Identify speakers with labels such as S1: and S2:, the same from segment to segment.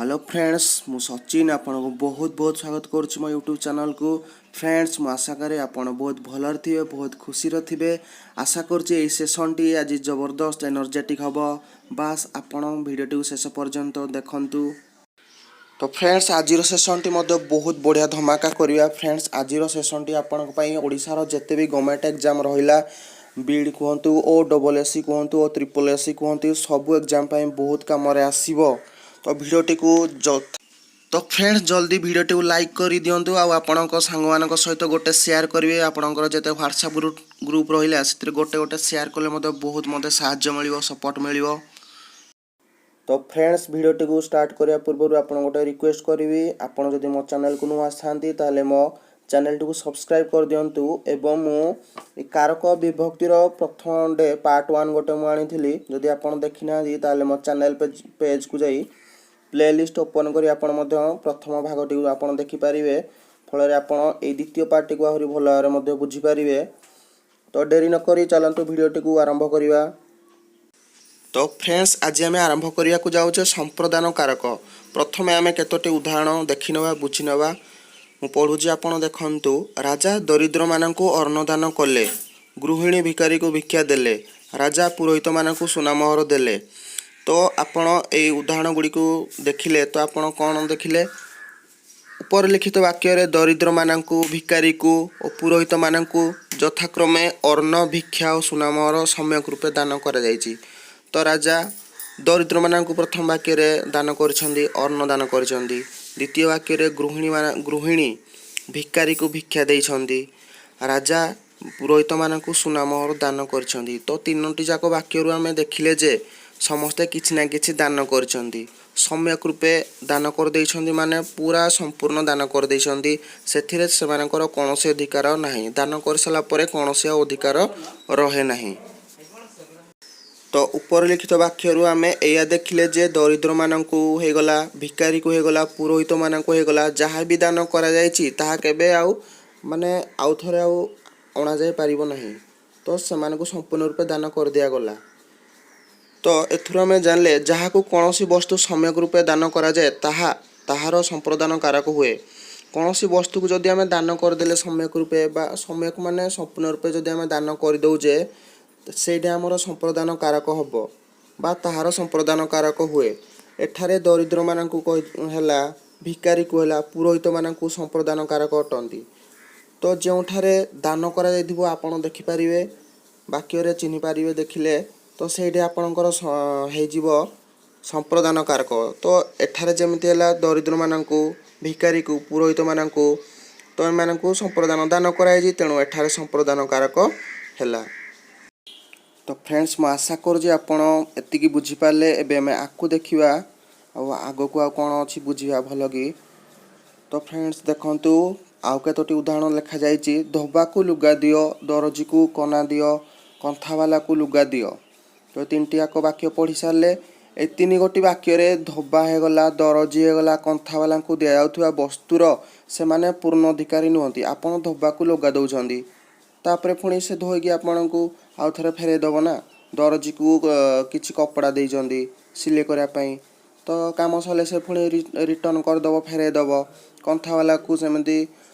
S1: Hello friends, ମୁଁ ସଚିନ ଆପଣଙ୍କୁ ବହୁତ ବହୁତ ସ୍ୱାଗତ କରୁଛି ମୋ ୟୁଟ୍ୟୁବ୍ ଚ୍ୟାନେଲକୁ। ଫ୍ରେଣ୍ଡସ୍, ମୁଁ ଆଶା କରେ ଆପଣ ବହୁତ ଭଲରେ ଥିବେ, ବହୁତ ଖୁସିରେ ଥିବେ। ଆଶା କରୁଛି ଏଇ ସେସନ୍ଟି ଆଜି ଜବରଦସ୍ତ ଏନର୍ଜେଟିକ୍ ହେବ। ବାସ୍, ଆପଣ ଭିଡ଼ିଓଟିକୁ ଶେଷ ପର୍ଯ୍ୟନ୍ତ ଦେଖନ୍ତୁ। ତ ଫ୍ରେଣ୍ଡସ୍, ଆଜିର ସେସନ୍ଟି ମଧ୍ୟ ବହୁତ ବଢ଼ିଆ ଧମାକା କରିବା। ଫ୍ରେଣ୍ଡସ୍, ଆଜିର ସେସନ୍ଟି ଆପଣଙ୍କ ପାଇଁ ଓଡ଼ିଶାର ଯେତେ ବି ଗଭର୍ଣ୍ଣମେଣ୍ଟ ଏକ୍ଜାମ୍ ରହିଲା, ବିଇଡ଼ି କୁହନ୍ତୁ, ଓ ଡବଲ୍ ଏସ୍ ସି କୁହନ୍ତୁ, ଓ ତ୍ରିପଲ୍ ଏସ୍ ସି କୁହନ୍ତୁ, ସବୁ ଏକ୍ଜାମ୍ ପାଇଁ ବହୁତ କାମରେ ଆସିବ। ତ ଫ୍ରେଣ୍ଡସ୍, ଜଲ୍ଦି ଭିଡ଼ିଓଟିକୁ ଲାଇକ୍ କରିଦିଅନ୍ତୁ ଆଉ ଆପଣଙ୍କ ସାଙ୍ଗମାନଙ୍କ ସହିତ ଗୋଟେ ସେୟାର କରିବେ। ଆପଣଙ୍କର ଯେତେ ହ୍ୱାଟ୍ସଆପ୍ ଗ୍ରୁପ୍ ରହିଲା, ସେଥିରେ ଗୋଟେ ଗୋଟେ ସେୟାର କଲେ ମଧ୍ୟ ବହୁତ ମୋତେ ସାହାଯ୍ୟ ମିଳିବ, ସପୋର୍ଟ ମିଳିବ। ତ ଫ୍ରେଣ୍ଡସ୍, ଭିଡ଼ିଓଟିକୁ ଷ୍ଟାର୍ଟ କରିବା ପୂର୍ବରୁ ଆପଣଙ୍କୁ ଗୋଟେ ରିକ୍ୱେଷ୍ଟ କରିବି। ଆପଣ ଯଦି ମୋ ଚ୍ୟାନେଲକୁ ନୂଆ ଆସିଥାନ୍ତି, ତାହେଲେ ମୋ ଚ୍ୟାନେଲଟିକୁ ସବସ୍କ୍ରାଇବ୍ କରିଦିଅନ୍ତୁ। ଏବଂ ମୁଁ ଏ କାରକ ବିଭକ୍ତିର ପ୍ରଥମ ଡେ ପାର୍ଟ ୱାନ୍ ଗୋଟେ ମୁଁ ଆଣିଥିଲି। ଯଦି ଆପଣ ଦେଖିନାହାନ୍ତି, ତାହେଲେ ମୋ ଚ୍ୟାନେଲ ପେଜ୍କୁ ଯାଇ ପ୍ଲେ ଲିଷ୍ଟ ଓପନ୍ କରି ଆପଣ ମଧ୍ୟ ପ୍ରଥମ ଭାଗଟିକୁ ଆପଣ ଦେଖିପାରିବେ। ଫଳରେ ଆପଣ ଏଇ ଦ୍ୱିତୀୟ ପାର୍ଟଟିକୁ ଆହୁରି ଭଲ ଭାବରେ ମଧ୍ୟ ବୁଝିପାରିବେ। ତ ଡେରି ନକରି ଚାଲନ୍ତୁ, ଭିଡ଼ିଓଟିକୁ ଆରମ୍ଭ କରିବା। ତ ଫ୍ରେଣ୍ଡସ୍, ଆଜି ଆମେ ଆରମ୍ଭ କରିବାକୁ ଯାଉଛେ ସମ୍ପ୍ରଦାନ କାରକ। ପ୍ରଥମେ ଆମେ କେତୋଟି ଉଦାହରଣ ଦେଖିନେବା, ବୁଝିନେବା। ମୁଁ ପଢ଼ୁଛି, ଆପଣ ଦେଖନ୍ତୁ। ରାଜା ଦରିଦ୍ରମାନଙ୍କୁ ଅନ୍ନଦାନ କଲେ। ଗୃହିଣୀ ଭିକାରୀକୁ ଭିକ୍ଷା ଦେଲେ। ରାଜା ପୁରୋହିତମାନଙ୍କୁ ସୁନାମୋହର ଦେଲେ। ତ ଆପଣ ଏଇ ଉଦାହରଣ ଗୁଡ଼ିକୁ ଦେଖିଲେ, ତ ଆପଣ କ'ଣ ଦେଖିଲେ? ଉପରେ ଲିଖିତ ବାକ୍ୟରେ ଦରିଦ୍ରମାନଙ୍କୁ, ଭିକାରୀକୁ ଓ ପୁରୋହିତମାନଙ୍କୁ ଯଥାକ୍ରମେ ଅନ୍ନ, ଭିକ୍ଷା ଓ ସୁନାମୋହର ସମ୍ୟକ ରୂପେ ଦାନ କରାଯାଇଛି। ତ ରାଜା ଦରିଦ୍ରମାନଙ୍କୁ ପ୍ରଥମ ବାକ୍ୟରେ ଦାନ କରିଛନ୍ତି, ଅନ୍ନ ଦାନ କରିଛନ୍ତି। ଦ୍ୱିତୀୟ ବାକ୍ୟରେ ଗୃହିଣୀ ଭିକାରୀକୁ ଭିକ୍ଷା ଦେଇଛନ୍ତି। ରାଜା ପୁରୋହିତମାନଙ୍କୁ ସୁନାମୋହର ଦାନ କରିଛନ୍ତି। ତ ତିନୋଟି ଯାକ ବାକ୍ୟରୁ ଆମେ ଦେଖିଲେ ଯେ ସମସ୍ତେ କିଛି ନା କିଛି ଦାନ କରିଛନ୍ତି। ସମ୍ୟକ ରୂପେ ଦାନ କରିଦେଇଛନ୍ତି, ମାନେ ପୁରା ସମ୍ପୂର୍ଣ୍ଣ ଦାନ କରିଦେଇଛନ୍ତି। ସେଥିରେ ସେମାନଙ୍କର କୌଣସି ଅଧିକାର ନାହିଁ। ଦାନ କରିସାରିଲା ପରେ କୌଣସି ଆଉ ଅଧିକାର ରହେ ନାହିଁ। ତ ଉପରେ ଲିଖିତ ବାକ୍ୟରୁ ଆମେ ଏଇଆ ଦେଖିଲେ ଯେ ଦରିଦ୍ରମାନଙ୍କୁ ହେଇଗଲା, ଭିକାରୀକୁ ହେଇଗଲା, ପୁରୋହିତମାନଙ୍କୁ ହେଇଗଲା, ଯାହା ବି ଦାନ କରାଯାଇଛି ତାହା କେବେ ଆଉ ମାନେ ଆଉ ଥରେ ଆଉ ଅଣାଯାଇ ପାରିବ ନାହିଁ। ତ ସେମାନଙ୍କୁ ସମ୍ପୂର୍ଣ୍ଣ ରୂପେ ଦାନ କରିଦିଆଗଲା। ତ ଏଥିରୁ ଆମେ ଜାଣିଲେ, ଯାହାକୁ କୌଣସି ବସ୍ତୁ ସମ୍ୟକ ରୂପେ ଦାନ କରାଯାଏ, ତାହା ତାହାର ସମ୍ପ୍ରଦାନ କାରକ ହୁଏ। କୌଣସି ବସ୍ତୁକୁ ଯଦି ଆମେ ଦାନ କରିଦେଲେ ସମ୍ୟକ ରୂପେ, ବା ସମ୍ୟକ ମାନେ ସମ୍ପୂର୍ଣ୍ଣ ରୂପେ ଯଦି ଆମେ ଦାନ କରିଦେଉଛେ, ସେଇଟା ଆମର ସମ୍ପ୍ରଦାନ କାରକ ହେବ ବା ତାହାର ସମ୍ପ୍ରଦାନ କାରକ ହୁଏ। ଏଠାରେ ଦରିଦ୍ରମାନଙ୍କୁ ହେଲା, ଭିକାରୀକୁ ହେଲା, ପୁରୋହିତମାନଙ୍କୁ ସମ୍ପ୍ରଦାନ କାରକ ଅଟନ୍ତି। ତ ଯେଉଁଠାରେ ଦାନ କରାଯାଇଥିବ, ଆପଣ ଦେଖିପାରିବେ, ବାକ୍ୟରେ ଚିହ୍ନି ପାରିବେ ଦେଖିଲେ, ତ ସେଇଠି ଆପଣଙ୍କର ହେଇଯିବ ସମ୍ପ୍ରଦାନ କାରକ। ତ ଏଠାରେ ଯେମିତି ହେଲା, ଦରିଦ୍ରମାନଙ୍କୁ, ଭିକାରୀକୁ, ପୁରୋହିତମାନଙ୍କୁ, ତ ଏମାନଙ୍କୁ ସମ୍ପ୍ରଦାନ ଦାନ କରାଯାଇଛି, ତେଣୁ ଏଠାରେ ସମ୍ପ୍ରଦାନ କାରକ ହେଲା। ତ ଫ୍ରେଣ୍ଡସ୍, ମୁଁ ଆଶା କରୁଛି ଆପଣ ଏତିକି ବୁଝିପାରିଲେ। ଏବେ ଆମେ ଆଗକୁ ଦେଖିବା ଆଉ ଆଗକୁ ଆଉ କ'ଣ ଅଛି ବୁଝିବା ଭଲ କି। ତ ଫ୍ରେଣ୍ଡସ୍, ଦେଖନ୍ତୁ, ଆଉ କେତୋଟି ଉଦାହରଣ ଲେଖାଯାଇଛି। ଧୋବାକୁ ଲୁଗା ଦିଅ, ଦରଜିକୁ କନା ଦିଅ, କନ୍ଥାବାଲାକୁ ଲୁଗା ଦିଅ। ତ ତିନିଟି ଯାକ ବାକ୍ୟ ପଢ଼ି ସାରିଲେ। ଏ ତିନି ଗୋଟି ବାକ୍ୟରେ ଧୋବା ହେଇଗଲା, ଦରଜି ହେଇଗଲା, କନ୍ଥାବାଲାଙ୍କୁ ଦିଆଯାଉଥିବା ବସ୍ତୁର ସେମାନେ ପୂର୍ଣ୍ଣ ଅଧିକାରୀ ନୁହନ୍ତି। ଆପଣ ଧୋବାକୁ ଲୁଗା ଦେଉଛନ୍ତି, ତାପରେ ପୁଣି ସେ ଧୋଇକି ଆପଣଙ୍କୁ ଆଉ ଥରେ ଫେରେଇ ଦେବ ନା। ଦରଜିକୁ କିଛି କପଡ଼ା ଦେଇଛନ୍ତି ସିଲେଇ କରିବା ପାଇଁ, ତ କାମ ସରିଲେ ସେ ପୁଣି ରିଟର୍ଣ୍ଣ କରିଦେବ, ଫେରେଇ ଦେବ। କନ୍ଥାବାଲାକୁ ସେମିତି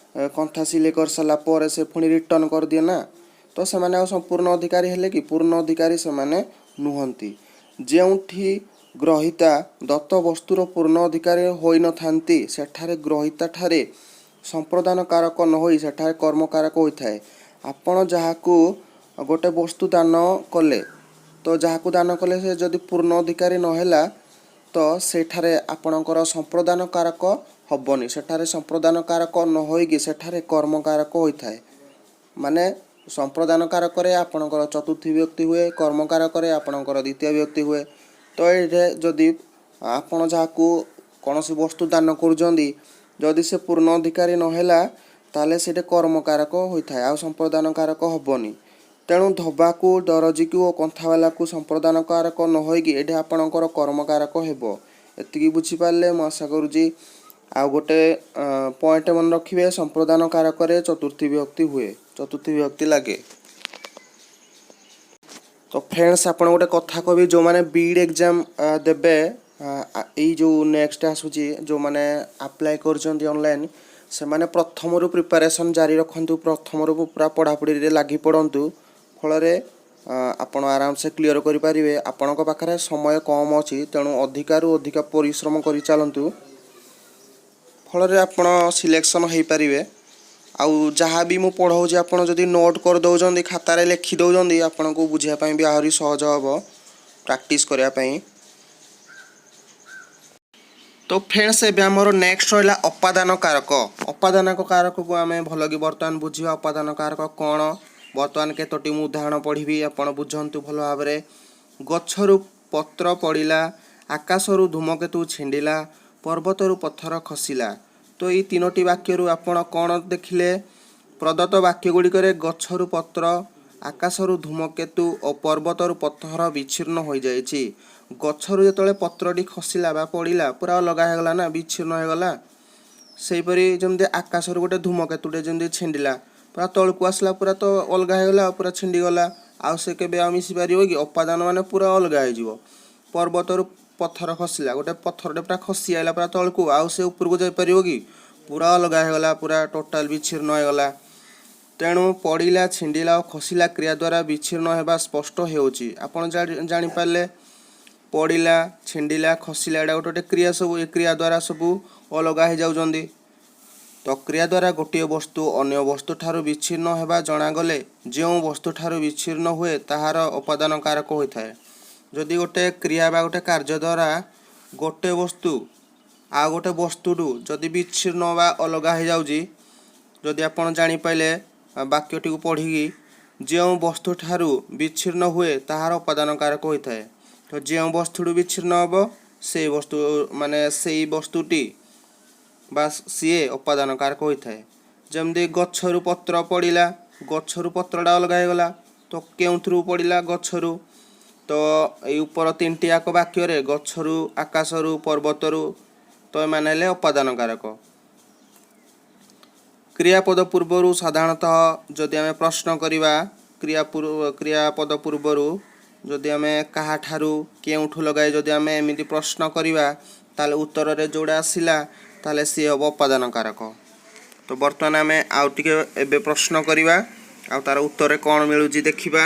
S1: କନ୍ଥା ସିଲେଇ କରିସାରିଲା ପରେ ସେ ପୁଣି ରିଟର୍ଣ୍ଣ କରିଦିଏ ନା। ତ ସେମାନେ ଆଉ ସମ୍ପୂର୍ଣ୍ଣ ଅଧିକାରୀ ହେଲେ କି? ପୂର୍ଣ୍ଣ ଅଧିକାରୀ ସେମାନେ ନୁହନ୍ତି। ଯେଉଁଠି ଗ୍ରହୀତା ଦତ୍ତ ବସ୍ତୁର ପୂର୍ଣ୍ଣ ଅଧିକାରୀ ହୋଇନଥାନ୍ତି, ସେଠାରେ ଗ୍ରହୀତା ଠାରେ ସମ୍ପ୍ରଦାନ କାରକ ନ ହୋଇ ସେଠାରେ କର୍ମକାରକ ହୋଇଥାଏ। ଆପଣ ଯାହାକୁ ଗୋଟେ ବସ୍ତୁ ଦାନ କଲେ, ତ ଯାହାକୁ ଦାନ କଲେ ସେ ଯଦି ପୂର୍ଣ୍ଣ ଅଧିକାରୀ ନହେଲା, ତ ସେଠାରେ ଆପଣଙ୍କର ସମ୍ପ୍ରଦାନ କାରକ ହବନି। ସେଠାରେ ସମ୍ପ୍ରଦାନ କାରକ ନ ହୋଇକି ସେଠାରେ କର୍ମକାରକ ହୋଇଥାଏ। ମାନେ ସମ୍ପ୍ରଦାନ କାରକରେ ଆପଣଙ୍କର ଚତୁର୍ଥୀ ବିଭକ୍ତି ହୁଏ, କର୍ମକାରକରେ ଆପଣଙ୍କର ଦ୍ୱିତୀୟ ବିଭକ୍ତି ହୁଏ। ତ ଏଇଠି ଯଦି ଆପଣ ଯାହାକୁ କୌଣସି ବସ୍ତୁ ଦାନ କରୁଛନ୍ତି, ଯଦି ସେ ପୂର୍ଣ୍ଣ ଅଧିକାରୀ ନହେଲା, ତାହେଲେ ସେଇଟା କର୍ମକାରକ ହୋଇଥାଏ, ଆଉ ସମ୍ପ୍ରଦାନ କାରକ ହବନି। ତେଣୁ ଧୋବାକୁ, ଦରଜିକୁ ଓ କନ୍ଥାବାଲାକୁ ସମ୍ପ୍ରଦାନ କାରକ ନ ହୋଇକି ଏଇଠି ଆପଣଙ୍କର କର୍ମକାରକ ହେବ। ଏତିକି ବୁଝିପାରିଲେ ମୁଁ ଆଶା କରୁଛି। ଆଉ ଗୋଟେ ପଏଣ୍ଟ ମନେ ରଖିବେ, ସମ୍ପ୍ରଦାନ କାରକରେ ଚତୁର୍ଥୀ ବିଭକ୍ତି ହୁଏ, ଚତୁର୍ଥୀ ବିଭକ୍ତି ଲାଗେ। ତ ଫ୍ରେଣ୍ଡସ୍, ଆପଣ ଗୋଟେ କଥା କହିବି, ଯେଉଁମାନେ ବିଇଡ଼ି ଏକ୍ଜାମ୍ ଦେବେ ଏଇ ଯେଉଁ ନେକ୍ସଟ ଆସୁଛି, ଯେଉଁମାନେ ଆପ୍ଲାଏ କରୁଛନ୍ତି ଅନଲାଇନ୍, ସେମାନେ ପ୍ରଥମରୁ ପ୍ରିପାରେସନ୍ ଜାରି ରଖନ୍ତୁ, ପ୍ରଥମରୁ ପୁରା ପଢ଼ାପଢ଼ିରେ ଲାଗି ପଡ଼ନ୍ତୁ। ଫଳରେ ଆପଣ ଆରାମସେ କ୍ଲିଅର୍ କରିପାରିବେ। ଆପଣଙ୍କ ପାଖରେ ସମୟ କମ୍ ଅଛି, ତେଣୁ ଅଧିକାରୁ ଅଧିକା ପରିଶ୍ରମ କରି ଚାଲନ୍ତୁ। ଫଳରେ ଆପଣ ସିଲେକ୍ସନ୍ ହେଇପାରିବେ। ଆଉ ଯାହା ବି ମୁଁ ପଢ଼ଉଛି, ଆପଣ ଯଦି ନୋଟ୍ କରିଦେଉଛନ୍ତି, ଖାତାରେ ଲେଖି ଦେଉଛନ୍ତି, ଆପଣଙ୍କୁ ବୁଝିବା ପାଇଁ ବି ଆହୁରି ସହଜ ହେବ, ପ୍ରାକ୍ଟିସ୍ କରିବା ପାଇଁ। ତ ଫ୍ରେଣ୍ଡସ୍, ଏବେ ଆମର ନେକ୍ସଟ ରହିଲା ଅପାଦାନ କାରକ। ଅପାଦାନ କାରକକୁ ଆମେ ଭଲକି ବର୍ତ୍ତମାନ ବୁଝିବା, ଅପାଦାନ କାରକ କ'ଣ। ବର୍ତ୍ତମାନ କେତୋଟି ମୁଁ ଉଦାହରଣ ପଢ଼ିବି, ଆପଣ ବୁଝନ୍ତୁ ଭଲ ଭାବରେ। ଗଛରୁ ପତ୍ର ପଡ଼ିଲା, ଆକାଶରୁ ଧୂମକେତୁ ଛିଣ୍ଡିଲା, ପର୍ବତରୁ ପଥର ଖସିଲା। ତ ଏଇ ତିନୋଟି ବାକ୍ୟରୁ ଆପଣ କ'ଣ ଦେଖିଲେ? ପ୍ରଦତ୍ତ ବାକ୍ୟ ଗୁଡ଼ିକରେ ଗଛରୁ ପତ୍ର, ଆକାଶରୁ ଧୂମକେତୁ ଓ ପର୍ବତରୁ ପଥର ବିଚ୍ଛିନ୍ନ ହୋଇଯାଇଛି। ଗଛରୁ ଯେତେବେଳେ ପତ୍ରଟି ଖସିଲା ବା ପଡ଼ିଲା, ପୁରା ଅଲଗା ହେଇଗଲା ନା, ବିଚ୍ଛିନ୍ନ ହେଇଗଲା। ସେହିପରି ଯେମିତି ଆକାଶରୁ ଗୋଟେ ଧୂମକେତୁଟେ ଯେମିତି ଛିଣ୍ଡିଲା, ପୁରା ତଳକୁ ଆସିଲା, ପୁରା ତ ଅଲଗା ହେଇଗଲା ଆଉ ପୁରା ଛିଣ୍ଡିଗଲା। ଆଉ ସେ କେବେ ଆଉ ମିଶି ପାରିବ କି? ଅପାଦାନ ମାନେ ପୁରା ଅଲଗା ହେଇଯିବ। ପର୍ବତରୁ ପଥର ଖସିଲା, ଗୋଟେ ପଥରଟେ ପୁରା ଖସି ଆଇଲା ପୁରା ତଳକୁ, ଆଉ ସେ ଉପରକୁ ଯାଇପାରିବ କି? ପୁରା ଅଲଗା ହେଇଗଲା, ପୁରା ଟୋଟାଲ ବିଚ୍ଛିନ୍ନ ହେଇଗଲା। ତେଣୁ ପଡ଼ିଲା, ଛିଣ୍ଡିଲା ଓ ଖସିଲା କ୍ରିୟା ଦ୍ୱାରା ବିଚ୍ଛିନ୍ନ ହେବା ସ୍ପଷ୍ଟ ହେଉଛି। ଆପଣ ଜାଣିପାରିଲେ, ପଡ଼ିଲା, ଛିଣ୍ଡିଲା, ଖସିଲା, ଏଇଟା ଗୋଟେ ଗୋଟେ କ୍ରିୟା ସବୁ। ଏ କ୍ରିୟା ଦ୍ୱାରା ସବୁ ଅଲଗା ହେଇଯାଉଛନ୍ତି। ତ କ୍ରିୟା ଦ୍ୱାରା ଗୋଟିଏ ବସ୍ତୁ ଅନ୍ୟ ବସ୍ତୁ ଠାରୁ ବିଚ୍ଛିନ୍ନ ହେବା ଜଣାଗଲେ, ଯେଉଁ ବସ୍ତୁ ଠାରୁ ବିଚ୍ଛିନ୍ନ ହୁଏ, ତାହାର ଅପାଦାନ କାରକ ହୋଇଥାଏ। ଯଦି ଗୋଟେ କ୍ରିୟା ବା ଗୋଟେ କାର୍ଯ୍ୟ ଦ୍ୱାରା ଗୋଟେ ବସ୍ତୁ ଆଉ ଗୋଟେ ବସ୍ତୁଠୁ ଯଦି ବିଚ୍ଛିନ୍ନ ବା ଅଲଗା ହେଇଯାଉଛି, ଯଦି ଆପଣ ଜାଣିପାରିଲେ ବାକ୍ୟଟିକୁ ପଢ଼ିକି, ଯେଉଁ ବସ୍ତୁ ଠାରୁ ବିଚ୍ଛିନ୍ନ ହୁଏ, ତାହାର ଅପାଦାନ କାରକ ହୋଇଥାଏ। ତ ଯେଉଁ ବସ୍ତୁଠୁ ବିଚ୍ଛିନ୍ନ ହେବ, ସେଇ ବସ୍ତୁ ମାନେ ସେଇ ବସ୍ତୁଟି ବା ସିଏ ଅପାଦାନ କାରକ ହୋଇଥାଏ। ଯେମିତି ଗଛରୁ ପତ୍ର ପଡ଼ିଲା, ଗଛରୁ ପତ୍ରଟା ଅଲଗା ହେଇଗଲା। ତ କେଉଁଥିରୁ ପଡ଼ିଲା? ଗଛରୁ। ତ ଏଇ ଉପର ତିନିଟି ଯାକ ବାକ୍ୟରେ ଗଛରୁ, ଆକାଶରୁ, ପର୍ବତରୁ, ତ ଏମାନେ ହେଲେ ଅପାଦାନ କାରକ। କ୍ରିୟାପଦ ପୂର୍ବରୁ ସାଧାରଣତଃ ଯଦି ଆମେ ପ୍ରଶ୍ନ କରିବା, କ୍ରିୟାପଦ ପୂର୍ବରୁ ଯଦି ଆମେ କାହାଠାରୁ, କେଉଁଠୁ ଲଗାଇ ଯଦି ଆମେ ଏମିତି ପ୍ରଶ୍ନ କରିବା, ତାହେଲେ ଉତ୍ତରରେ ଯେଉଁଟା ଆସିଲା, ତାହେଲେ ସିଏ ହେବ ଅପାଦାନ କାରକ। ତ ବର୍ତ୍ତମାନ ଆମେ ଆଉ ଟିକେ ଏବେ ପ୍ରଶ୍ନ କରିବା ଆଉ ତାର ଉତ୍ତରରେ କ'ଣ ମିଳୁଛି ଦେଖିବା।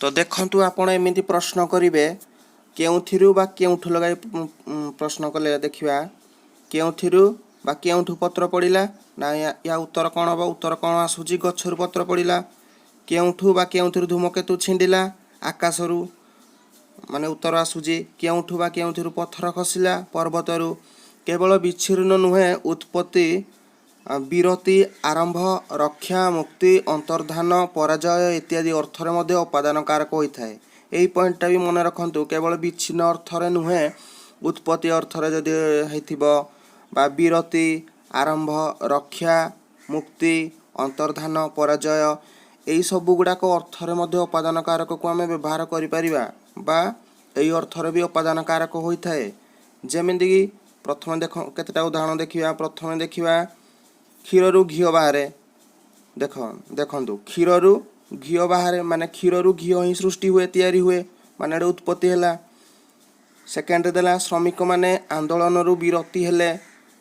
S1: ତ ଦେଖନ୍ତୁ, ଆପଣ ଏମିତି ପ୍ରଶ୍ନ କରିବେ, କେଉଁଥିରୁ ବା କେଉଁଠୁ ଲଗାଇ ପ୍ରଶ୍ନ କଲେ ଦେଖିବା। କେଉଁଥିରୁ ବା କେଉଁଠୁ ପତ୍ର ପଡ଼ିଲା? ନା, ୟା ଉତ୍ତର କ'ଣ ହେବ? ଉତ୍ତର କ'ଣ ଆସୁଛି? ଗଛରୁ ପତ୍ର ପଡ଼ିଲା। କେଉଁଠୁ ବା କେଉଁଥିରୁ ଧୂମକେତୁ ଛିଣ୍ଡିଲା? ଆକାଶରୁ, ମାନେ ଉତ୍ତର ଆସୁଛି। କେଉଁଠୁ ବା କେଉଁଥିରୁ ପଥର ଖସିଲା? ପର୍ବତରୁ। କେବଳ ବିଚ୍ଛିନ୍ନ ନୁହେଁ, ଉତ୍ପତ୍ତି, ବିରତି, ଆରମ୍ଭ, ରକ୍ଷା, ମୁକ୍ତି, ଅନ୍ତର୍ଧାନ, ପରାଜୟ ଇତ୍ୟାଦି ଅର୍ଥରେ ମଧ୍ୟ ଅପାଦାନ କାରକ ହୋଇଥାଏ। ଏଇ ପଏଣ୍ଟଟା ବି ମନେ ରଖନ୍ତୁ। କେବଳ ବିଚ୍ଛିନ୍ନ ଅର୍ଥରେ ନୁହେଁ, ଉତ୍ପତ୍ତି ଅର୍ଥରେ ଯଦି ହେଇଥିବ ବା ବିରତି, ଆରମ୍ଭ, ରକ୍ଷା, ମୁକ୍ତି, ଅନ୍ତର୍ଧାନ, ପରାଜୟ, ଏଇ ସବୁ ଗୁଡ଼ାକ ଅର୍ଥରେ ମଧ୍ୟ ଅପାଦାନ କାରକକୁ ଆମେ ବ୍ୟବହାର କରିପାରିବା ବା ଏଇ ଅର୍ଥରେ ବି ଅପାଦାନ କାରକ ହୋଇଥାଏ। ଯେମିତିକି ପ୍ରଥମେ ଦେଖ, କେତେଟା ଉଦାହରଣ ଦେଖିବା। ପ୍ରଥମେ ଦେଖିବା, କ୍ଷୀରରୁ ଘିଅ ବାହାରେ। ଦେଖନ୍ତୁ, କ୍ଷୀରରୁ ଘିଅ ବାହାରେ ମାନେ କ୍ଷୀରରୁ ଘିଅ ହିଁ ସୃଷ୍ଟି ହୁଏ, ତିଆରି ହୁଏ, ମାନେ ଏଠି ଉତ୍ପତ୍ତି ହେଲା। ସେକେଣ୍ଡରେ ଦେଲା, ଶ୍ରମିକମାନେ ଆନ୍ଦୋଳନରୁ ବିରତି ହେଲେ।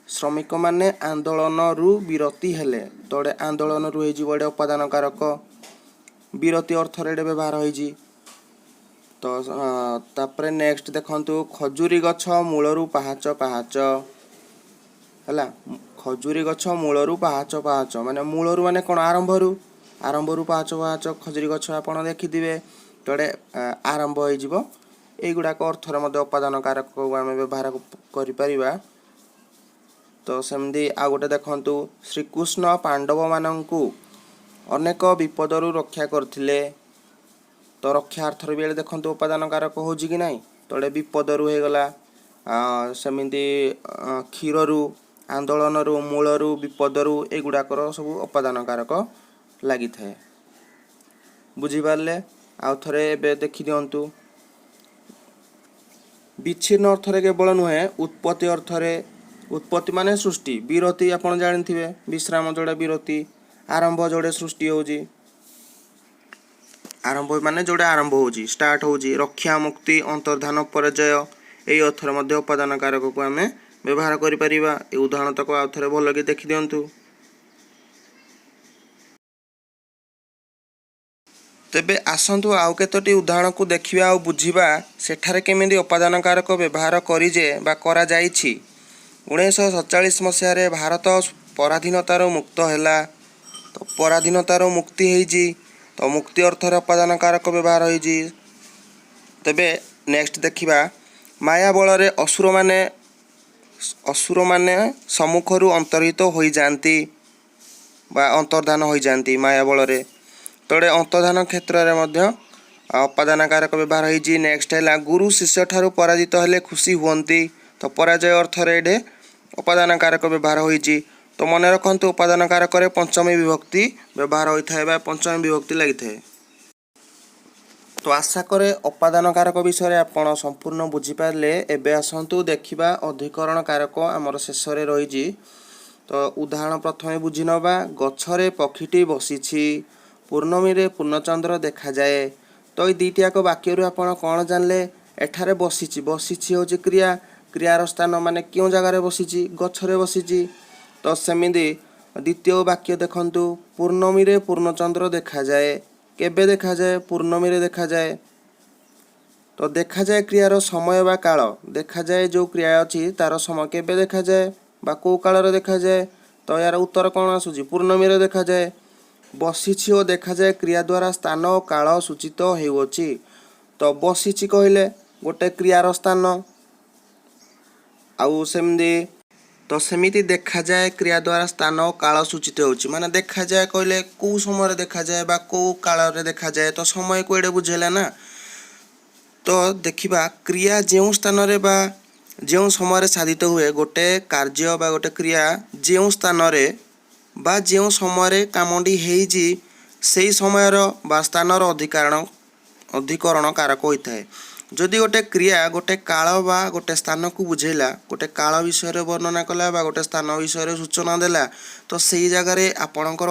S1: ଶ୍ରମିକମାନେ ଆନ୍ଦୋଳନରୁ ବିରତି ହେଲେ, ତ ଏଠି ଆନ୍ଦୋଳନରୁ ହେଇଯିବ ଏଠି ଅପାଦାନ କାରକ। ବିରତି ଅର୍ଥରେ ଏଠି ବ୍ୟବହାର ହେଇଛି। ତ ତାପରେ ନେକ୍ସଟ ଦେଖନ୍ତୁ, ଖଜୁରୀ ଗଛ ମୂଳରୁ ପାହାଚ ପାହାଚ। ହେଲା, ଖଜୁରୀ ଗଛ ମୂଳରୁ ପାହାଚ ପାହାଚ ମାନେ ମୂଳରୁ ମାନେ କ'ଣ? ଆରମ୍ଭରୁ। ଆରମ୍ଭରୁ ପାହାଚ ପାହାଚ ଖଜୁରୀ ଗଛ ଆପଣ ଦେଖିଥିବେ। ତ ଏଠି ଆରମ୍ଭ ହେଇଯିବ। ଏଇଗୁଡ଼ାକ ଅର୍ଥରେ ମଧ୍ୟ ଅପାଦାନ କାରକକୁ ଆମେ ବ୍ୟବହାର କରିପାରିବା। ତ ସେମିତି ଆଉ ଗୋଟେ ଦେଖନ୍ତୁ, ଶ୍ରୀକୃଷ୍ଣ ପାଣ୍ଡବମାନଙ୍କୁ ଅନେକ ବିପଦରୁ ରକ୍ଷା କରିଥିଲେ। ତ ରକ୍ଷା ଅର୍ଥରେ ବି ଏଠି ଦେଖନ୍ତୁ, ଉପାଦାନ କାରକ ହେଉଛି କି ନାହିଁ? ତ ଏଠି ବିପଦରୁ ହେଇଗଲା। ସେମିତି କ୍ଷୀରରୁ, ଆନ୍ଦୋଳନରୁ, ମୂଳରୁ, ବିପଦରୁ, ଏଗୁଡ଼ାକର ସବୁ ଅପାଦାନ କାରକ ଲାଗିଥାଏ। ବୁଝିପାରିଲେ? ଆଉ ଥରେ ଏବେ ଦେଖିଦିଅନ୍ତୁ। ବିଚ୍ଛିନ୍ନ ଅର୍ଥରେ କେବଳ ନୁହେଁ, ଉତ୍ପତ୍ତି ଅର୍ଥରେ, ଉତ୍ପତ୍ତି ମାନେ ସୃଷ୍ଟି, ବିରତି ଆପଣ ଜାଣିଥିବେ, ବିଶ୍ରାମ ଯୋଉଟା ବିରତି, ଆରମ୍ଭ ଯୋଉଟା ସୃଷ୍ଟି ହେଉଛି। ଆରମ୍ଭ ମାନେ ଯେଉଁଟା ଆରମ୍ଭ ହେଉଛି, ଷ୍ଟାର୍ଟ ହେଉଛି, ରକ୍ଷା, ମୁକ୍ତି, ଅନ୍ତର୍ଧାନ, ପରାଜୟ, ଏଇ ଅର୍ଥରେ ମଧ୍ୟ ଅପାଦାନ କାରକକୁ ଆମେ ବ୍ୟବହାର କରିପାରିବା। ଏ ଉଦାହରଣ ତକ ଆଉ ଥରେ ଭଲକି ଦେଖିଦିଅନ୍ତୁ। ତେବେ ଆସନ୍ତୁ ଆଉ କେତୋଟି ଉଦାହରଣକୁ ଦେଖିବା ଆଉ ବୁଝିବା ସେଠାରେ କେମିତି ଅପାଦାନ କାରକ ବ୍ୟବହାର କରିଯେ ବା କରାଯାଇଛି। 1947 ମସିହାରେ ଭାରତ ପରାଧୀନତାରୁ ମୁକ୍ତ ହେଲା। ତ ପରାଧୀନତାରୁ ମୁକ୍ତି ହେଇଛି, ତ ମୁକ୍ତି ଅର୍ଥରେ ଅପାଦାନ କାରକ ବ୍ୟବହାର ହେଇଛି। ତେବେ ନେକ୍ସଟ ଦେଖିବା, ମାୟା ବଳରେ ଅସୁରମାନେ ସମ୍ମୁଖରୁ ଅନ୍ତର୍ହିତ ହୋଇଯାଆନ୍ତି ବା ଅନ୍ତର୍ଧାନ ହୋଇଯାଆନ୍ତି ମାୟା ବଳରେ। ତ ଏଠି ଅନ୍ତର୍ଧାନ କ୍ଷେତ୍ରରେ ମଧ୍ୟ ଅପାଦାନ କାରକ ବ୍ୟବହାର ହେଇଛି। ନେକ୍ସଟ ହେଲା, ଗୁରୁ ଶିଷ୍ୟ ଠାରୁ ପରାଜିତ ହେଲେ ଖୁସି ହୁଅନ୍ତି। ତ ପରାଜୟ ଅର୍ଥରେ ଏଠି ଅପାଦାନ କାରକ ବ୍ୟବହାର ହୋଇଛି। ତ ମନେ ରଖନ୍ତୁ, ଉପାଦାନ କାରକରେ ପଞ୍ଚମୀ ବିଭକ୍ତି ବ୍ୟବହାର ହୋଇଥାଏ ବା ପଞ୍ଚମୀ ବିଭକ୍ତି ଲାଗିଥାଏ। ତ ଆଶା କରେ ଅପାଦାନ କାରକ ବିଷୟରେ ଆପଣ ସମ୍ପୂର୍ଣ୍ଣ ବୁଝିପାରିଲେ। ଏବେ ଆସନ୍ତୁ ଦେଖିବା ଅଧିକରଣ କାରକ ଆମର ଶେଷରେ ରହିଛି। ତ ଉଦାହରଣ ପ୍ରଥମେ ବୁଝି ନେବା। ଗଛରେ ପକ୍ଷୀଟି ବସିଛି, ପୂର୍ଣ୍ଣମୀରେ ପୂର୍ଣ୍ଣଚନ୍ଦ୍ର ଦେଖାଯାଏ। ତ ଏଇ ଦୁଇଟି ଯାକ ବାକ୍ୟରୁ ଆପଣ କ'ଣ ଜାଣିଲେ? ଏଠାରେ ବସିଛି, ବସିଛି ହେଉଛି କ୍ରିୟା। କ୍ରିୟାର ସ୍ଥାନ ମାନେ କେଉଁ ଜାଗାରେ ବସିଛି? ଗଛରେ ବସିଛି। ତ ସେମିତି ଦ୍ୱିତୀୟ ବାକ୍ୟ ଦେଖନ୍ତୁ, ପୂର୍ଣ୍ଣମୀରେ ପୂର୍ଣ୍ଣଚନ୍ଦ୍ର ଦେଖାଯାଏ। କେବେ ଦେଖାଯାଏ? ପୂର୍ଣ୍ଣମୀରେ ଦେଖାଯାଏ। ତ ଦେଖାଯାଏ କ୍ରିୟାର ସମୟ ବା କାଳ। ଦେଖାଯାଏ ଯେଉଁ କ୍ରିୟା ଅଛି ତାର ସମୟ, କେବେ ଦେଖାଯାଏ ବା କେଉଁ କାଳରେ ଦେଖାଯାଏ? ତ ଏହାର ଉତ୍ତର କ'ଣ ଆସୁଛି? ପୂର୍ଣ୍ଣମୀରେ ଦେଖାଯାଏ। ବସିଛି ଓ ଦେଖାଯାଏ କ୍ରିୟା ଦ୍ୱାରା ସ୍ଥାନ ଓ କାଳ ସୂଚିତ ହେଉଅଛି। ତ ବସିଛି କହିଲେ ଗୋଟେ କ୍ରିୟାର ସ୍ଥାନ, ଆଉ ସେମିତି ତ ସେମିତି ଦେଖାଯାଏ କ୍ରିୟା ଦ୍ୱାରା ସ୍ଥାନ ଓ କାଳ ସୂଚିତ ହେଉଛି। ମାନେ ଦେଖାଯାଏ କହିଲେ କେଉଁ ସମୟରେ ଦେଖାଯାଏ ବା କେଉଁ କାଳରେ ଦେଖାଯାଏ, ତ ସମୟକୁ ଏଇଟା ବୁଝେଇଲା ନା। ତ ଦେଖିବା, କ୍ରିୟା ଯେଉଁ ସ୍ଥାନରେ ବା ଯେଉଁ ସମୟରେ ସାଧିତ ହୁଏ, ଗୋଟେ କାର୍ଯ୍ୟ ବା ଗୋଟେ କ୍ରିୟା ଯେଉଁ ସ୍ଥାନରେ ବା ଯେଉଁ ସମୟରେ କାମଟି ହେଇଛି, ସେଇ ସମୟର ବା ସ୍ଥାନର ଅଧିକରଣ କାରକ ହୋଇଥାଏ। ଯଦି ଗୋଟେ କ୍ରିୟା ଗୋଟେ କାଳ ବା ଗୋଟେ ସ୍ଥାନକୁ ବୁଝେଇଲା, ଗୋଟେ କାଳ ବିଷୟରେ ବର୍ଣ୍ଣନା କଲା ବା ଗୋଟେ ସ୍ଥାନ ବିଷୟରେ ସୂଚନା ଦେଲା, ତ ସେଇ ଜାଗାରେ ଆପଣଙ୍କର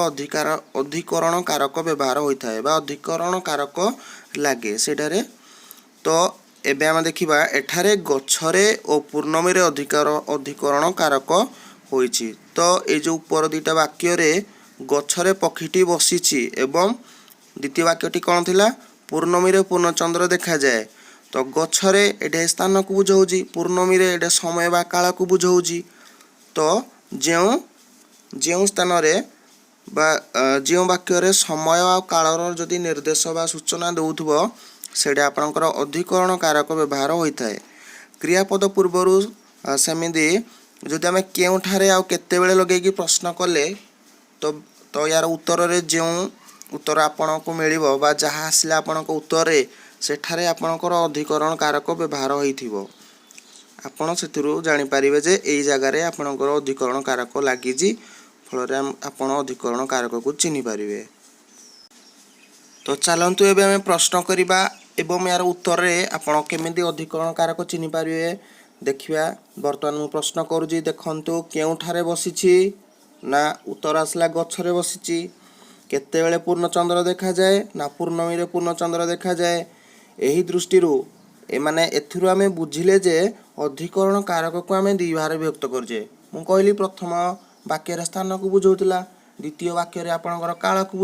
S1: ଅଧିକରଣ କାରକ ବ୍ୟବହାର ହୋଇଥାଏ ବା ଅଧିକରଣ କାରକ ଲାଗେ ସେଇଟାରେ। ତ ଏବେ ଆମେ ଦେଖିବା, ଏଠାରେ ଗଛରେ ଓ ପୂର୍ଣ୍ଣମୀରେ ଅଧିକରଣ କାରକ ହୋଇଛି। ତ ଏଇ ଯେଉଁ ଉପର ଦୁଇଟା ବାକ୍ୟରେ ଗଛରେ ପକ୍ଷୀଟି ବସିଛି ଏବଂ ଦ୍ୱିତୀୟ ବାକ୍ୟଟି କ'ଣ ଥିଲା? ପୂର୍ଣ୍ଣମୀରେ ପୂର୍ଣ୍ଣଚନ୍ଦ୍ର ଦେଖାଯାଏ। ତ ଗଛରେ ଏଠି ସ୍ଥାନକୁ ବୁଝାଉଛି, ପୂର୍ଣ୍ଣମୀରେ ଏଠି ସମୟ ବା କାଳକୁ ବୁଝାଉଛି। ତ ଯେଉଁ ଯେଉଁ ସ୍ଥାନରେ ବା ଯେଉଁ ବାକ୍ୟରେ ସମୟ ଆଉ କାଳର ଯଦି ନିର୍ଦ୍ଦେଶ ବା ସୂଚନା ଦେଉଥିବ, ସେଇଟା ଆପଣଙ୍କର ଅଧିକରଣ କାରକ ବ୍ୟବହାର ହୋଇଥାଏ। କ୍ରିୟାପଦ ପୂର୍ବରୁ ସେମିତି ଯଦି ଆମେ କେଉଁଠାରେ ଆଉ କେତେବେଳେ ଲଗେଇକି ପ୍ରଶ୍ନ କଲେ, ତ ୟାର ଉତ୍ତରରେ ଯେଉଁ ଉତ୍ତର ଆପଣଙ୍କୁ ମିଳିବ ବା ଯାହା ଆସିଲା ଆପଣଙ୍କ ଉତ୍ତରରେ, ସେଠାରେ ଆପଣଙ୍କର ଅଧିକରଣ କାରକ ବ୍ୟବହାର ହୋଇଥିବ। ଆପଣ ସେଥିରୁ ଜାଣିପାରିବେ ଯେ ଏଇ ଜାଗାରେ ଆପଣଙ୍କର ଅଧିକରଣ କାରକ ଲାଗିଛି। ଫଳରେ ଆପଣ ଅଧିକରଣ କାରକକୁ ଚିହ୍ନି ପାରିବେ। ତ ଚାଲନ୍ତୁ ଏବେ ଆମେ ପ୍ରଶ୍ନ କରିବା ଏବଂ ଏହାର ଉତ୍ତରରେ ଆପଣ କେମିତି ଅଧିକରଣ କାରକ ଚିହ୍ନି ପାରିବେ ଦେଖିବା। ବର୍ତ୍ତମାନ ମୁଁ ପ୍ରଶ୍ନ କରୁଛି, ଦେଖନ୍ତୁ, କେଉଁଠାରେ ବସିଛି? ନା ଉତ୍ତର ଆସିଲା ଗଛରେ ବସିଛି। କେତେବେଳେ ପୂର୍ଣ୍ଣଚନ୍ଦ୍ର ଦେଖାଯାଏ? ନା ପୂର୍ଣ୍ଣମୀରେ ପୂର୍ଣ୍ଣଚନ୍ଦ୍ର ଦେଖାଯାଏ। ଏହି ଦୃଷ୍ଟିରୁ ଏମାନେ ଏଥିରୁ ଆମେ ବୁଝିଲେ ଯେ ଅଧିକରଣ କାରକକୁ ଆମେ ଦୁଇ ଭାଗରେ ବିଭକ୍ତ କରୁଛେ। ମୁଁ କହିଲି, ପ୍ରଥମ ବାକ୍ୟରେ ସ୍ଥାନକୁ ବୁଝାଉଥିଲା, ଦ୍ୱିତୀୟ ବାକ୍ୟରେ ଆପଣଙ୍କର କାଳକୁ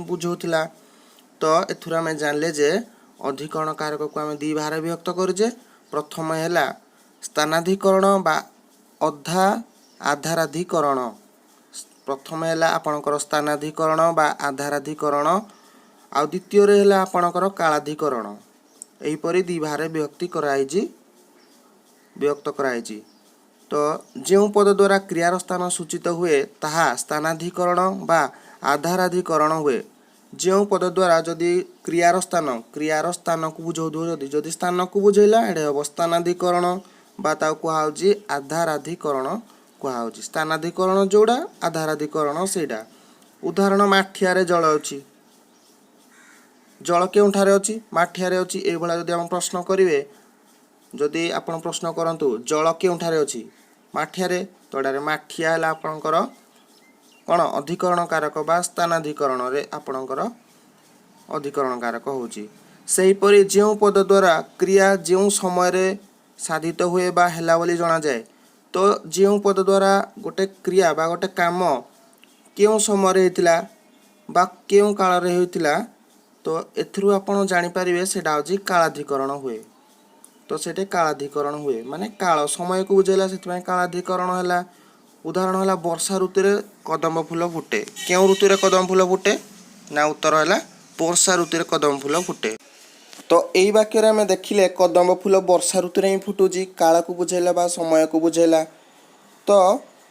S1: ବୁଝାଉଥିଲା। ତ ଏଥିରୁ ଆମେ ଜାଣିଲେ ଯେ ଅଧିକରଣ କାରକକୁ ଆମେ ଦୁଇ ଭାଗରେ ବିଭକ୍ତ କରୁଛେ। ପ୍ରଥମ ହେଲା ସ୍ଥାନାଧିକରଣ ବା ଆଧାରାଧିକରଣ। ପ୍ରଥମ ହେଲା ଆପଣଙ୍କର ସ୍ଥାନାଧିକରଣ ବା ଆଧାରାଧିକରଣ, ଆଉ ଦ୍ୱିତୀୟରେ ହେଲା ଆପଣଙ୍କର କାଳାଧିକରଣ। ଏହିପରି ଦୁଇ ଭାଗରେ ବିଭକ୍ତ କରାହେଇଛି। ତ ଯେଉଁ ପଦ ଦ୍ୱାରା କ୍ରିୟାର ସ୍ଥାନ ସୂଚିତ ହୁଏ, ତାହା ସ୍ଥାନାଧିକରଣ ବା ଆଧାରାଧିକରଣ ହୁଏ। ଯେଉଁ ପଦ ଦ୍ୱାରା ଯଦି କ୍ରିୟାର ସ୍ଥାନକୁ ବୁଝାଉଥିବ, ଯଦି ସ୍ଥାନକୁ ବୁଝେଇଲା, ଏଇଟା ହେବ ସ୍ଥାନାଧିକରଣ ବା ତାକୁ କୁହାହେଉଛି ଆଧାରାଧିକରଣ କୁହାହେଉଛି। ସ୍ଥାନାଧିକରଣ ଯୋଉଟା, ଆଧାରାଧିକରଣ ସେଇଟା। ଉଦାହରଣ, ମାଠିଆରେ ଜଳ ଅଛି। ଜଳ କେଉଁଠାରେ ଅଛି? ମାଠିଆରେ ଅଛି। ଏଇଭଳିଆ ଯଦି ଆପଣ ପ୍ରଶ୍ନ କରିବେ, ଯଦି ଆପଣ ପ୍ରଶ୍ନ କରନ୍ତୁ, ଜଳ କେଉଁଠାରେ ଅଛି? ମାଠିଆରେ। ତ ଏଠାରେ ମାଠିଆ ହେଲା ଆପଣଙ୍କର କ'ଣ? ଅଧିକରଣ କାରକ ବା ସ୍ଥାନାଧିକରଣରେ ଆପଣଙ୍କର ଅଧିକରଣ କାରକ ହେଉଛି। ସେହିପରି ଯେଉଁ ପଦ ଦ୍ୱାରା କ୍ରିୟା ଯେଉଁ ସମୟରେ ସାଧିତ ହୁଏ ବା ହେଲା ବୋଲି ଜଣାଯାଏ। ତ ଯେଉଁ ପଦ ଦ୍ୱାରା ଗୋଟେ କ୍ରିୟା ବା ଗୋଟେ କାମ କେଉଁ ସମୟରେ ହେଇଥିଲା ବା କେଉଁ କାଳରେ ହୋଇଥିଲା, ତ ଏଥିରୁ ଆପଣ ଜାଣିପାରିବେ, ସେଇଟା ହେଉଛି କାଳାଧିକରଣ ହୁଏ। ତ ସେଇଠି କାଳାଧିକରଣ ହୁଏ, ମାନେ କାଳ, ସମୟକୁ ବୁଝେଇଲା, ସେଥିପାଇଁ କାଳାଧିକରଣ ହେଲା। ଉଦାହରଣ ହେଲା, ବର୍ଷା ଋତୁରେ କଦମ୍ବ ଫୁଲ ଫୁଟେ। କେଉଁ ଋତୁରେ କଦମ୍ବ ଫୁଲ ଫୁଟେ ନା, ଉତ୍ତର ହେଲା ବର୍ଷା ଋତୁରେ କଦମ୍ବ ଫୁଲ ଫୁଟେ। ତ ଏଇ ବାକ୍ୟରେ ଆମେ ଦେଖିଲେ କଦମ୍ବ ଫୁଲ ବର୍ଷା ଋତୁରେ ହିଁ ଫୁଟୁଛି। କାଳକୁ ବୁଝେଇଲା ବା ସମୟକୁ ବୁଝେଇଲା। ତ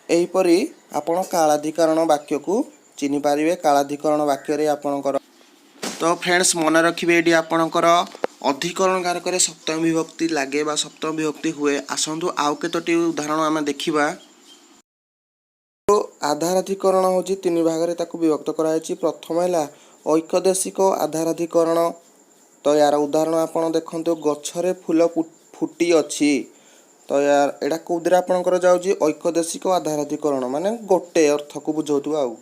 S1: ଏହିପରି ଆପଣ କାଳାଧିକରଣ ବାକ୍ୟକୁ ଚିହ୍ନି ପାରିବେ। କାଳାଧିକରଣ ବାକ୍ୟରେ ଆପଣଙ୍କର, ତ ଫ୍ରେଣ୍ଡସ୍, ମନେ ରଖିବେ, ଏଇଠି ଆପଣଙ୍କର ଅଧିକରଣ କାରକରେ ସପ୍ତମୀ ବିଭକ୍ତି ଲାଗେ ବା ସପ୍ତମ ବିଭକ୍ତି ହୁଏ। ଆସନ୍ତୁ ଆଉ କେତୋଟି ଉଦାହରଣ ଆମେ ଦେଖିବା। ତ ଆଧାରାଧିକରଣ ହେଉଛି ତିନି ଭାଗରେ ତାକୁ ବିଭକ୍ତ କରାଯାଇଛି। ପ୍ରଥମ ହେଲା ଐକଦେଶିକ ଆଧାରାଧିକରଣ। ତ ୟାର ଉଦାହରଣ ଆପଣ ଦେଖନ୍ତୁ, ଗଛରେ ଫୁଲ ଫୁଟିଅଛି। ତ ୟାର ଏଇଟା କୋଉଥିରେ ଆପଣଙ୍କର ଯାଉଛି? ଐକଦେଶିକ ଆଧାରାଧିକରଣ, ମାନେ ଗୋଟେ ଅର୍ଥକୁ ବୁଝାଉଥିବ। ଆଉ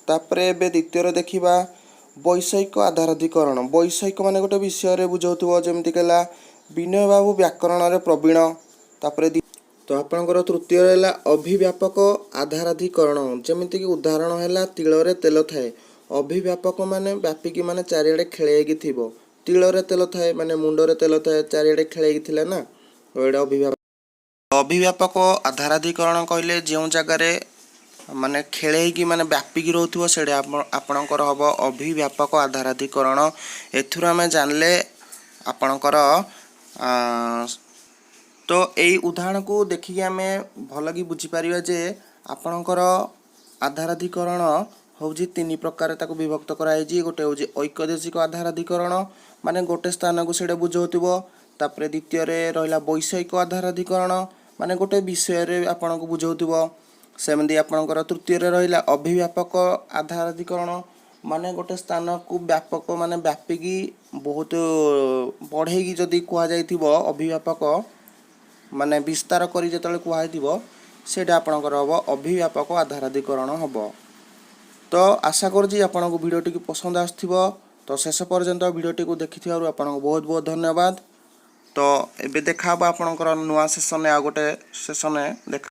S1: ତାପରେ ଏବେ ଦ୍ୱିତୀୟରେ ଦେଖିବା ବୈଷୟିକ ଆଧାରାଧିକରଣ। ବୈଷୟିକ ମାନେ ଗୋଟେ ବିଷୟରେ ବୁଝାଉଥିବ, ଯେମିତିକି ହେଲା ବିନୟ ବାବୁ ବ୍ୟାକରଣରେ ପ୍ରବୀଣ। ତାପରେ ତ ଆପଣଙ୍କର ତୃତୀୟରେ ହେଲା ଅଭିବ୍ୟାପକ ଆଧାରାଧିକରଣ। ଯେମିତିକି ଉଦାହରଣ ହେଲା, ତିଳରେ ତେଲ ଥାଏ। ଅଭିବ୍ୟାପକ ମାନେ ବ୍ୟାପିକି, ମାନେ ଚାରିଆଡ଼େ ଖେଳେଇକି ଥିବ। ତିଳରେ ତେଲ ଥାଏ ମାନେ ମୁଣ୍ଡରେ ତେଲ ଥାଏ, ଚାରିଆଡ଼େ ଖେଳେଇକି ଥିଲା ନା। ତ ଏଇଟା ଅଭିବ୍ୟାପକ ଆଧାରାଧିକରଣ କହିଲେ ଯେଉଁ ଜାଗାରେ ମାନେ ଖେଳେଇକି, ମାନେ ବ୍ୟାପିକି ରହୁଥିବ, ସେଇଟା ଆପଣଙ୍କର ହେବ ଅଭିବ୍ୟାପକ ଆଧାରାଧିକରଣ। ଏଥିରୁ ଆମେ ଜାଣିଲେ ଆପଣଙ୍କର ତ ଏଇ ଉଦାହରଣକୁ ଦେଖିକି ଆମେ ଭଲକି ବୁଝିପାରିବା ଯେ ଆପଣଙ୍କର ଆଧାରାଧିକରଣ ହେଉଛି ତିନି ପ୍ରକାର, ତାକୁ ବିଭକ୍ତ କରାଯାଇଛି। ଗୋଟେ ହେଉଛି ଐକଦେଶିକ ଆଧାରାଧିକରଣ, ମାନେ ଗୋଟେ ସ୍ଥାନକୁ ସେଇଟା ବୁଝାଉଥିବ। ତାପରେ ଦ୍ୱିତୀୟରେ ରହିଲା ବୈଷୟିକ ଆଧାରାଧିକରଣ, ମାନେ ଗୋଟେ ବିଷୟରେ ଆପଣଙ୍କୁ ବୁଝାଉଥିବ। ସେମିତି ଆପଣଙ୍କର ତୃତୀୟରେ ରହିଲା ଅଭିବ୍ୟାପକ ଆଧାରାଧିକରଣ, ମାନେ ଗୋଟେ ସ୍ଥାନକୁ ବ୍ୟାପକ, ମାନେ ବ୍ୟାପିକି ବହୁତ ବଢ଼େଇକି ଯଦି କୁହାଯାଇଥିବ, ଅଭିବ୍ୟାପକ ମାନେ ବିସ୍ତାର କରି ଯେତେବେଳେ କୁହାଯାଇଥିବ, ସେଇଟା ଆପଣଙ୍କର ହେବ ଅଭିବ୍ୟାପକ ଆଧାରାଧିକରଣ ହେବ। ତ ଆଶା କରୁଛି ଆପଣଙ୍କୁ ଭିଡ଼ିଓଟିକୁ ପସନ୍ଦ ଆସୁଥିବ। ତ ଶେଷ ପର୍ଯ୍ୟନ୍ତ ଭିଡ଼ିଓଟିକୁ ଦେଖିଥିବାରୁ ଆପଣଙ୍କୁ ବହୁତ ବହୁତ ଧନ୍ୟବାଦ। ତ ଏବେ ଦେଖା ହେବ ଆପଣଙ୍କର ନୂଆ ସେସନରେ, ଆଉ ଗୋଟେ ସେସନରେ ଦେଖା।